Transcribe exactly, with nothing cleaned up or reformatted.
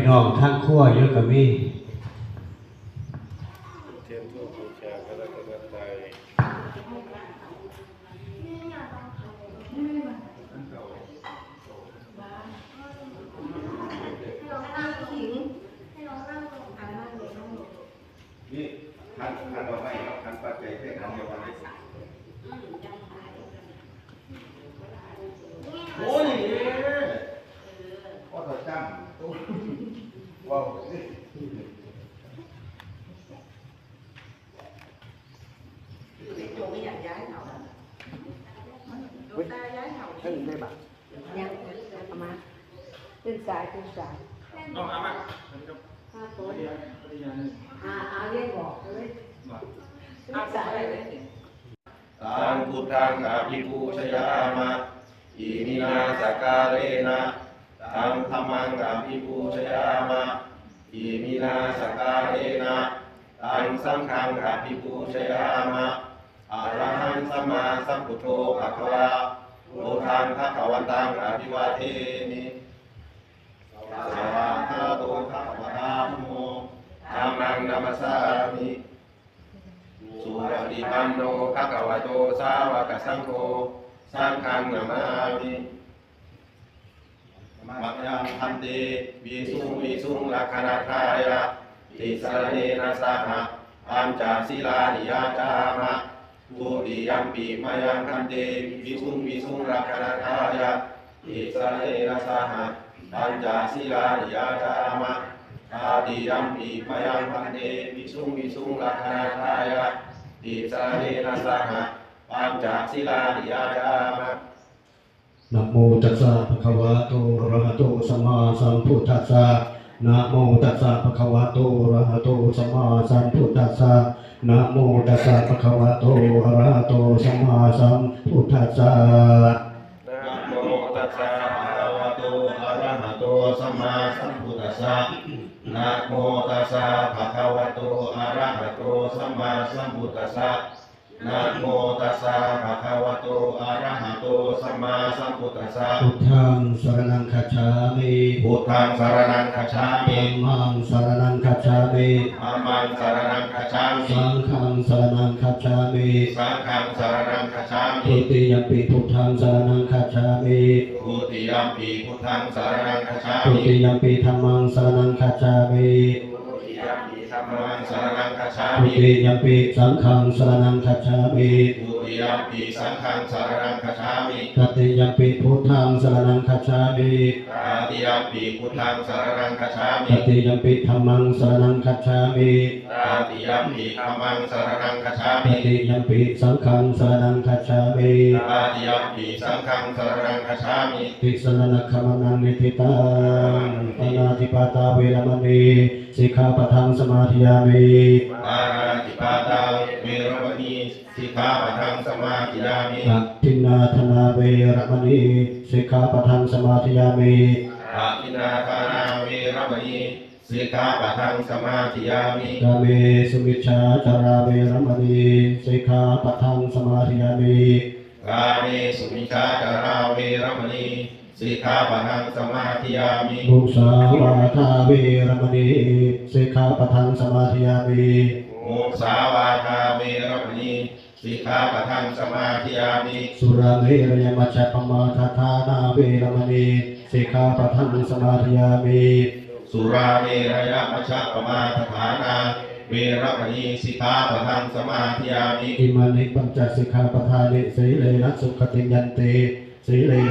น้องทางครัวอยู่ก็มี เทียนธูปบูชาพระรัตนตรัย นี่ขัน ขันดอกไม้ครับ ขันปัจจัยแค่ขันเดียวกันเลย โอ้ย พ่อเฒ่าจ้ำ ว้าว ไปโจงอย่างย้ายเขาอะ หลวงตาย้ายเขา เพิ่งได้บัตร ยังเอามา ตื่นสาย ตื่นสาย เอามา มา ครับ ครับผม ปริญญา ปริญญาหนึ่ง อ่า เอาเรียนบอกเลย มา ตื่นสาย Taṃ buddhaṃ abhipūjayāma. Iminā sakkārena taṃ dhammaṃ abhipūjayāma. Iminā sakkārena taṃ saṅghaṃ abhipūjayāma. Arahaṃ sammāsambuddho bhagavā, buddhaṃ bhagavantaṃ abhivādemi. Svākkhāto bhagavatā dhammo, dhammaṃ namassāmi. Supaṭipanno bhagavato sāvakasaṅgho, saṅghaṃ namāmi. Mayaṃ bhante visuṃ visuṃ rakkhaṇatthāya tisaraṇena saha pañca sīlāni yācāma. Dutiyampi mayaṃ bhante visuṃ visuṃ rakkhaṇatthāya tisaraṇena saha pañca sīlāni yācāma. Tatiyampi mayaṃ bhante visuṃ visuṃ rakkhaṇatthāya tisaraṇena saha pañca sīlāni yācāma. Namo tassa bhagavato arahato sammāsambuddhassa. Namo tassa bhagavato arahato sammāsambuddhassa. Namo tassa bhagavato arahato sammāsambuddhassa. Namo tassa bhagavato arahato sammāsambuddhassa. Namo tassa bhagavato arahato sammāsambuddhassa. Namo tassa bhagavato arahato sammāsambuddhassa. Buddhaṃ saraṇaṃ gacchāmi. Buddhaṃ saraṇaṃ gacchāmi. Dhammaṃ saraṇaṃ gacchāmi. Dhammaṃ saraṇaṃ gacchāmi. Saṅghaṃ saraṇaṃ gacchāmi. Saṅghaṃ saraṇaṃ gacchāmi. Dutiyampi buddhaṃ saraṇaṃ gacchāmi. Dutiyampi buddhaṃ saraṇaṃ gacchāmi. Dutiyampi dhammaṃ saraṇaṃ gacchāmi. Dutiyampi dhammaṃ saraṇaṃ gacchāmi. Dutiyampi saṅghaṃ saraṇaṃ gacchāmi. Dutiyampi saṅghaṃ saraṇaṃ gacchāmi. Tatiyampi buddhaṃ saraṇaṃ gacchāmi. Tatiyampi buddhaṃ saraṇaṃ gacchāmi. Tatiyampi dhammaṃ saraṇaṃ gacchāmi. Tatiyampi dhammaṃ saraṇaṃ gacchāmi. Tatiyampi saṅghaṃ saraṇaṃ gacchāmi. Tatiyampi saṅghaṃ saraṇaṃ gacchāmi. Tisaraṇagamanaṃ niṭṭhitaṃ. Pāṇātipātā veramaṇī sikkhāpadaṃ samādiyāmi. Pāṇātipātā veramaṇī sikkhāpadaṃ samādiyāmi. Adinnādānā veramaṇī sikkhāpadaṃ samādiyāmi. Adinnādānā veramaṇī sikkhāpadaṃ samādiyāmi. Kāmesu micchācārā veramaṇī sikkhāpadaṃ samādiyāmi. Kāmesu micchācārā veramaṇī sikkhāpadaṃ samādiyāmi. Musāvādā veramaṇī sikkhāpadaṃ samādiyāmi. Musāvādā veramaṇī sikkhāpadaṃ samādiyāmi. Surāmerayamajjapamādaṭṭhānā veramaṇī sikkhāpadaṃ samādiyāmi. Surāmerayamajjapamādaṭṭhānā veramaṇī sikkhāpadaṃ samādiyāmi. Imāni pañca sikkhāpadāni. Sīlena sugatiṃ yanti, sīlena